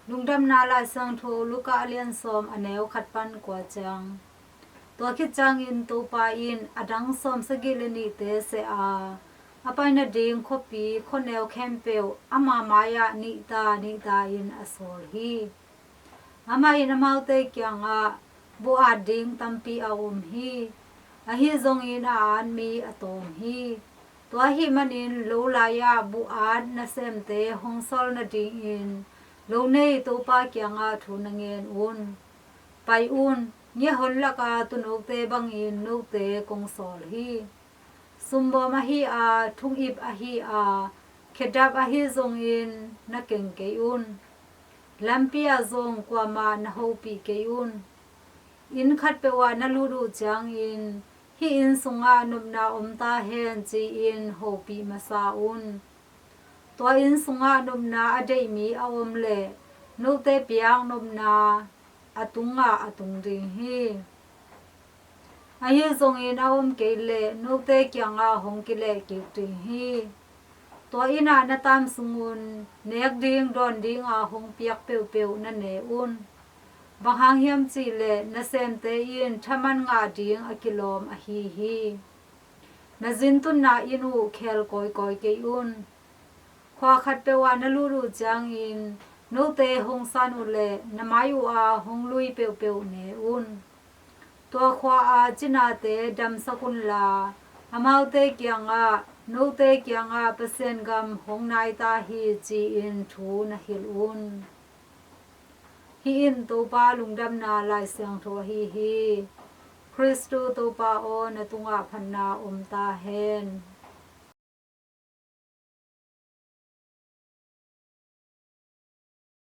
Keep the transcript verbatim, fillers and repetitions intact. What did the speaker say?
Lungdamna Laisiangtho Luka a lian sawm, a neu khat pan kua ciang. Tua khit ciangin Topa in a dang sawmsagih le nihte seh a, a pai nading khuapi khuaneu khempeuh ama mai-ah nihta nihta in a sawl hi. Amah in amaute kiangah buh at ding tampi a om hi. Ahi zongin a at mi a tawm hi. Tua ahih manin lo lai-ah buh at nasemte hong sawl nadingin lo nei Topa kiangah thu na ngen un. Pai un, ngiahon laka tunote bangin note kong sawl hi. Sumbawm ahi a, thungip ahi a, khedap ahi zongin na keng kei un. Lampi ah zong kuamah na hopih kei un. Inn khatpeuh ah na lut uh ciangin, hih inn sungah nopna om ta hen, ci-in hopih masa un. Tua inn sungah nopna a deih mi a om leh note piak nopna a tungah a tung ding hi. Ahi zongin a om kei leh note kiangah hong kileh kik ding hi. Tua inn ah na taam sungun nek ding dawn dinga hong piak peuhpeuh na ne un. Bang hang hiam cih leh nasemte in thaman ngah ding a kilawm ahi hi. Na zin tunna inn uh kheel kawikawi kei un. Khua khatpeuh ah na lut uh ciangin note hong san uh leh na mai uh a hong lui peuhpeuh ne un. Tua khua-a cinate damsak unla, amaute kiangah, note kiangah Pasian gam hong nai ta hi, ci-in thu na hilh un. Hih in Topa Lungdamna Laisiangtho ahi hi. Khristu Topa aw, na tungah phatna om ta hen.